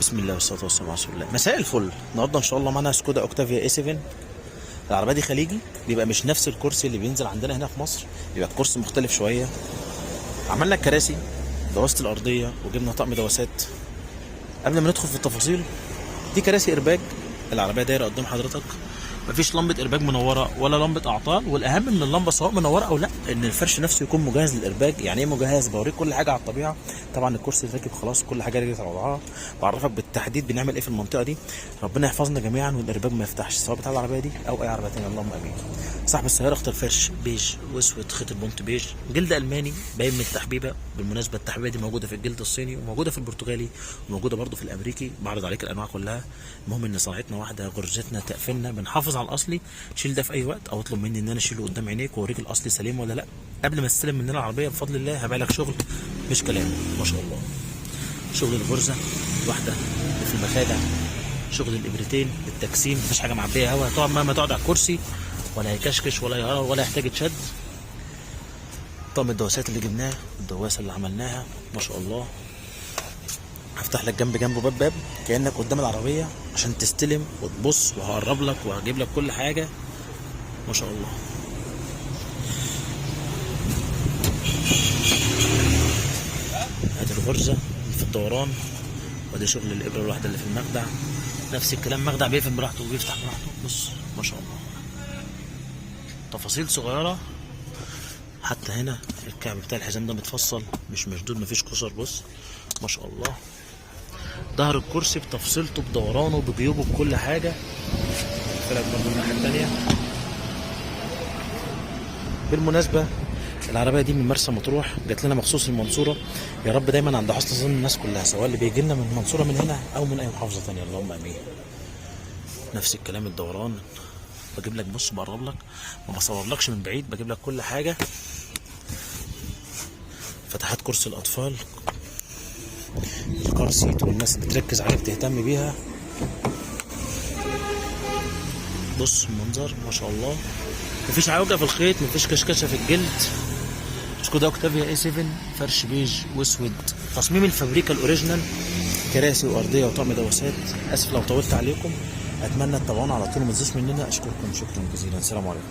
بسم الله والصلاة والسلام على رسول الله. مساء الفل. النهارده ان شاء الله معانا سكودا اوكتافيا A7. العربية دي خليجي، بيبقى مش نفس الكرسي اللي بينزل عندنا هنا في مصر، بيبقى الكرسي مختلف شوية. عملنا الكراسي، دواسه الارضية، وجبنا طقم دواسات. قبل ما ندخل في التفاصيل، دي كراسي ارباج. العربية دايرة قدام حضرتك، مفيش لمبة ارباج منورة ولا لمبة اعطال. والاهم من اللمبة سواء منورة او لا، ان الفرش نفسه يكون مجهز للارباج. يعني ايه مجهز؟ بوريك كل حاجة على الطبيعة. طبعا الكرسي راكب خلاص، كل حاجة رجعت على وضعها. بعرفك بالتحديد بنعمل ايه في المنطقة دي. ربنا يحفظنا جميعا والارباج ما يفتحش، سواء بتاع العربية دي او اي عربية ثانيه، اللهم امين. صاحب السيارة اختار فرش بيج واسود، خيط البنط بيج، جلد الماني باين من التحبيبه. بالمناسبة التحبيبة دي موجودة في الجلد الصيني، وموجودة في البرتغالي، وموجودة برضو في الامريكي. بعرض عليك الانواع كلها. المهم ان صناعتنا واحده، غرزتنا، تقفيلنا، بنحافظ على الاصلي. شيل ده في اي وقت او اطلب مني ان انا اشيله قدام عينيك واوريك الاصلي سليم ولا لا قبل ما تستلم مننا العربية. بفضل الله هبيع لك شغل مش كلام. ما شاء الله، شغل الغرزه الواحدة اللي في المخادع، شغل الابرتين، التجسيم، مفيش حاجة معبيه هوا. تقعد مهما تقعد على الكرسي ولا هيكشكش ولا يهرب ولا يحتاج تشد. طقم الدواسات اللي جبناه، الدواسه اللي عملناها، ما شاء الله. هفتح لك جنب جنب باب باب كانك قدام العربية عشان تستلم وتبص، وهقرب لك وهجيب لك كل حاجة، ما شاء الله. ادي الغرزه اللي في الدوران، وادي شغل الابره الواحدة اللي في المخدع. نفس الكلام، مخدع بيقفل براحته وبيفتح براحته. بص ما شاء الله، تفاصيل صغيرة. حتى هنا الكعب بتاع الحزام ده متفصل، مش مشدود، مفيش كسر. بص ما شاء الله، ظهر الكرسي بتفصيلته، بدورانه، بجيوبه، بكل حاجة. فرق برضه الناحية التانية. بالمناسبة العربية دي من مرسى مطروح، جات لنا مخصوص المنصورة. يا رب دايما عند حسن ظن الناس كلها، سواء اللي بيجي لنا من المنصورة من هنا او من اي محافظة تانية، اللهم امين. نفس الكلام الدوران، بجيب لك، بص بقرب لك، ما بصورلكش من بعيد، بجيب لك كل حاجة. فتحات كرسي الاطفال، ال car seat، والناس بتركز عليها بتهتم بيها. بص المنظر ما شاء الله، مفيش عوجة في الخيط، مفيش كشكشة في الجلد. سكودا اوكتافيا A7، فرش بيج واسود، تصميم الفابريكا ال original، كراسي وارضيه وطقم دواسات. اسف لو طولت عليكم، اتمنى تتابعونا على طول وما تنسوش مننا. اشكركم شكرا جزيلا، السلام عليكم.